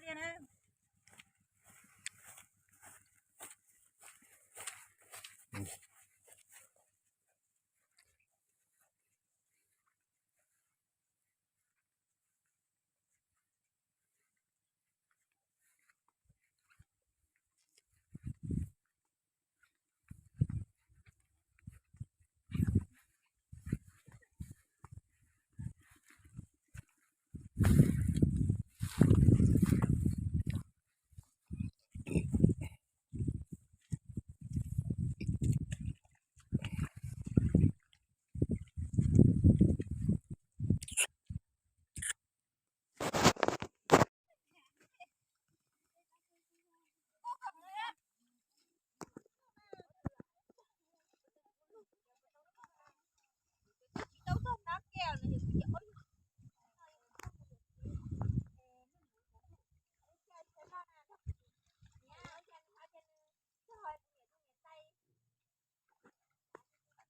Thiab na.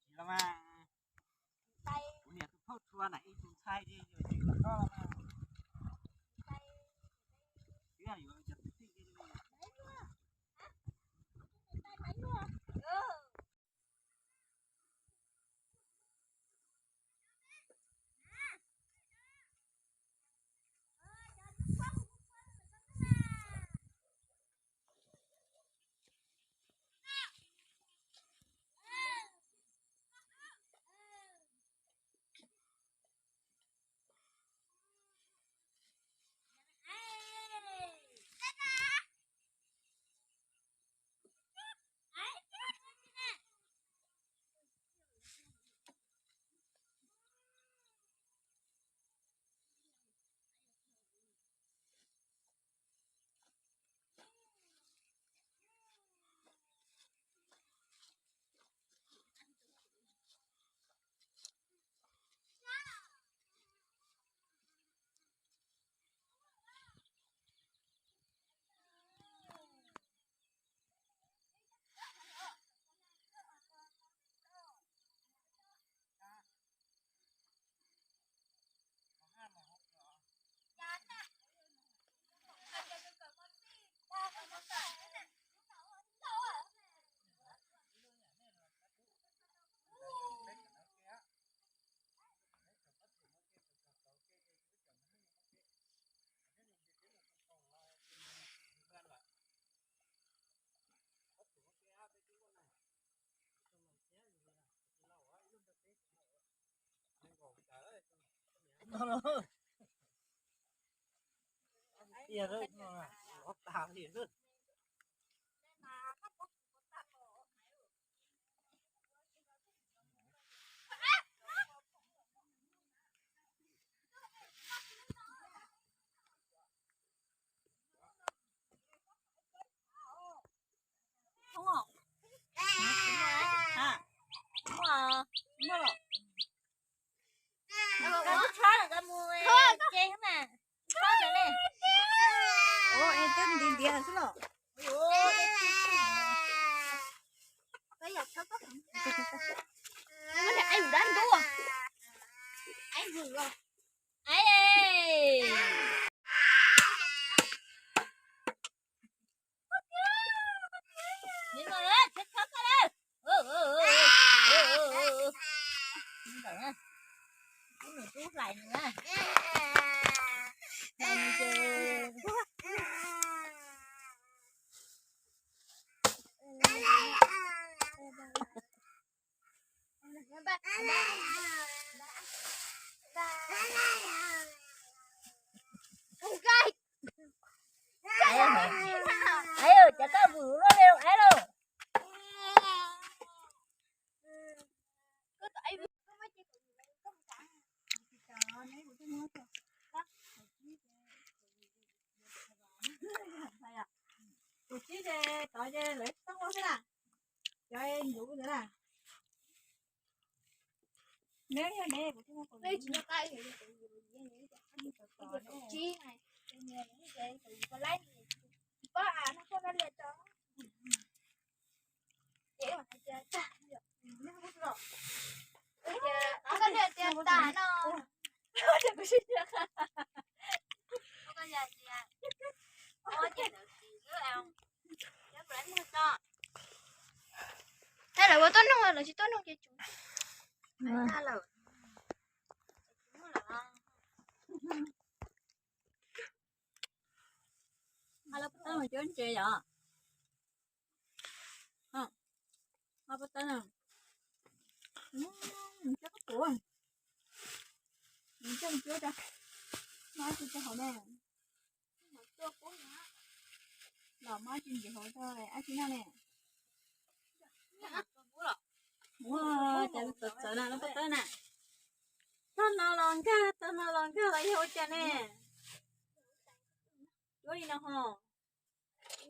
Tsis los mas, kuv niam tus phauj tshua na ib tug ntxhais li, yuav tsis kom koj los mas. Twb yuav cov kwv tij li. Ua es twb nti ntiav xwb los. Aib, cov koj vwm luaj li aib lauj. Tus tsib ces tod ces lawv tsis tau ua xwb na. Cov nyuv ntawd na. Thaij lawv ua tuaj nug, lawv tsis tuaj nug ces tsum. Lawv puas tau mus cuab ntses yom? Puas tau? Coj koj puas, coj cuab rau, muab tsis rau hauv na. Los muab tsis ntsis hauv rau ab tsi noj ne. Ua cas txawv txawv na lub paj tawb na. Tag no los nkag, tag no los nkag los yog ua cas ne? Yuav li no ho.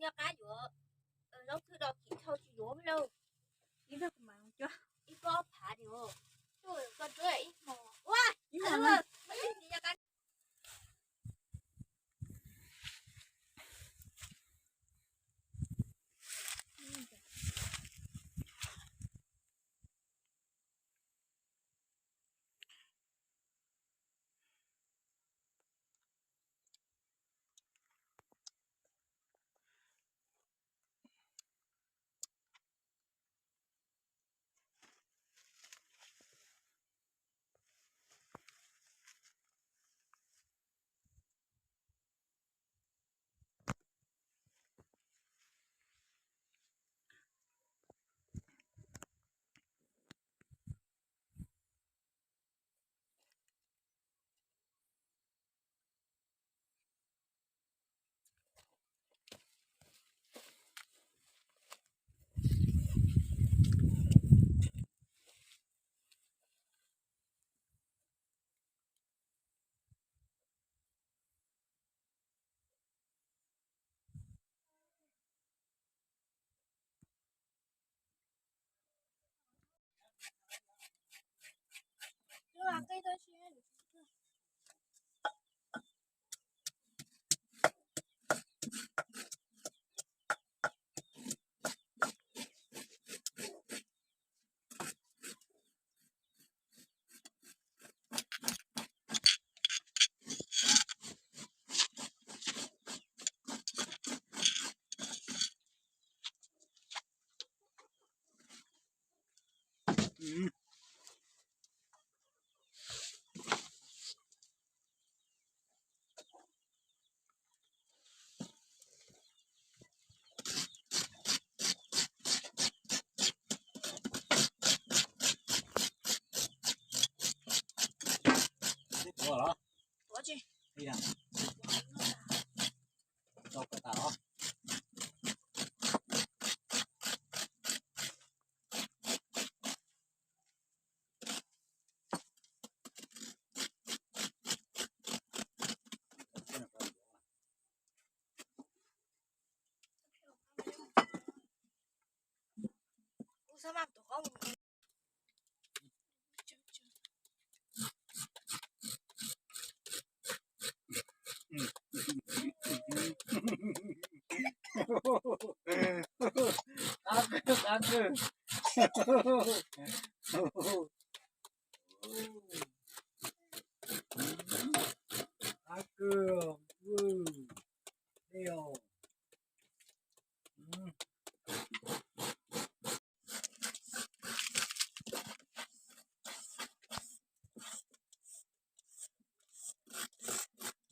Nyob qab yuav zaub twg do kim thau tsis yuav lauj. Ib pliag kuv mam cuab ib pob phav diam. Koj cuab ib hmo. Ua, ib hmo.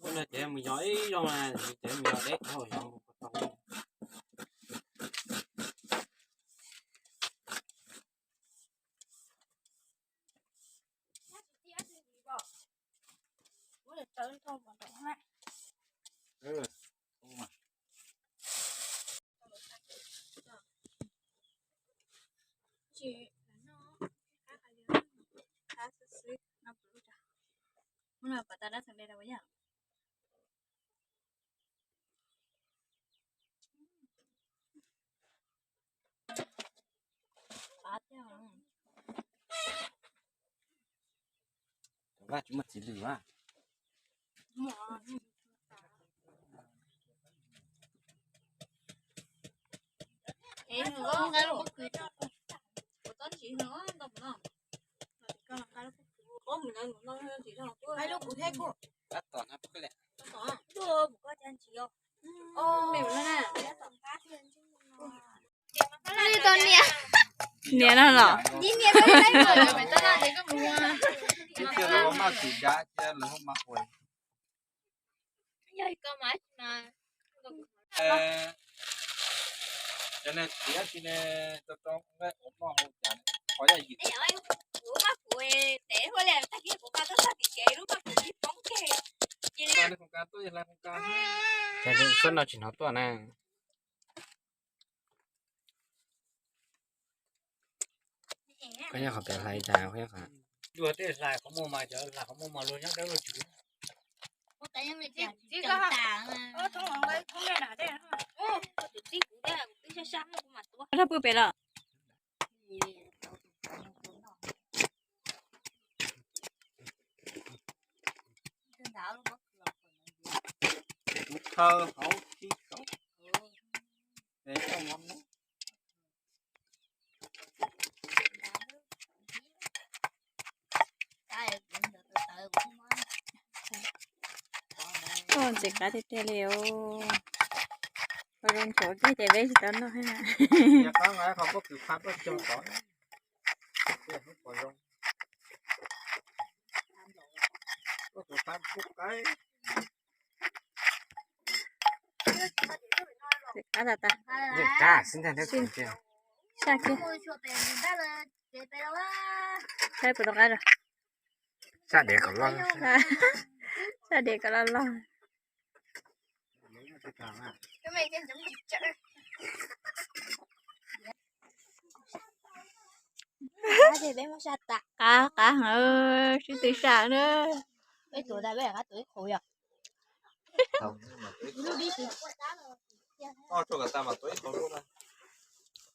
Ua no ces mus yos ib zaug na, ces mus yos deb qhov yos mus puas tau. Mus no pom tas dab xeem de rau yam. Cov vaj tsis muaj txiv lws a. Tab tom na, koj lem. Niam no los? Suab no tsis hnov tuaj na. Koj nyob qhov pem hlais cas koj nyob qhov. Dua tej hlais qhov muag mas cov hlais qhov muag mas luag nyob dawb luag tswv. Rau pw pem los? Kuv thawj hauv thib kaum. Ntxim qab tiag tiag li os. Ua zoo nchuav kiag ces peb tsis tau noj thiab na. Ntxim qab tas tas. Saj kiag. Saib puas rov qab. Saj dev kom loj loj. Saj dev kom loj loj. Qab qab heev, sib tw saj na.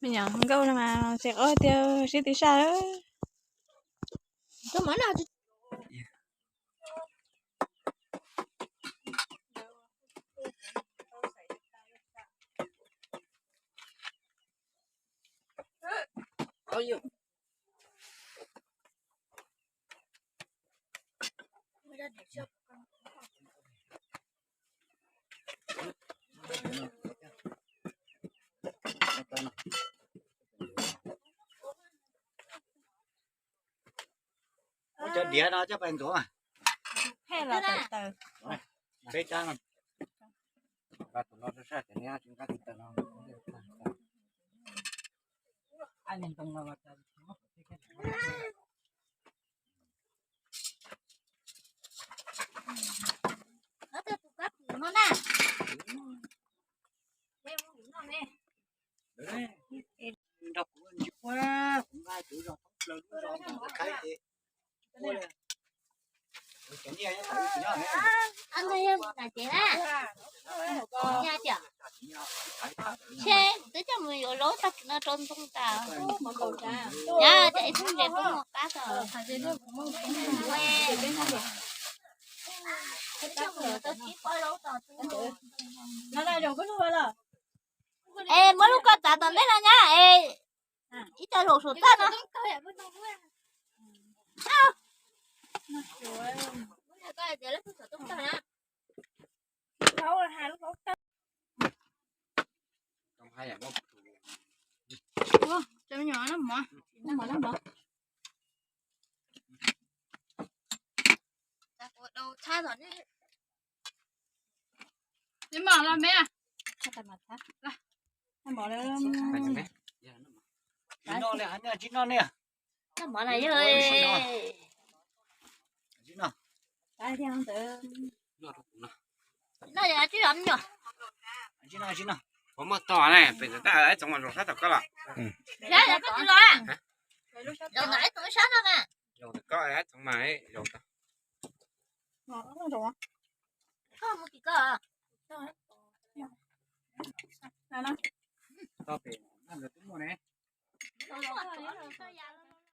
Me nyuam nkauj no mas tsis qab tiag sib tw saj. Ua cov diav no coj pais ntxuav mas. Peb rab no. Twb coj mus yuav laub tag kis no rau ntoo tas. Yog tias ib tug ntses poob mus qab tod. Twb coj mus yuav tau tsib pob laub tod. Es muab lub ko txav tom ntej no nyab es ib co laus saum txaj no. Mov los me. Mov na yog. Ua muaj tog ne, pem ntawd tab ib tsoom mas zoo sab tom koj los. Zoo tom koj ib tsoom mas zoo tag. Tog pem no twb muaj ne.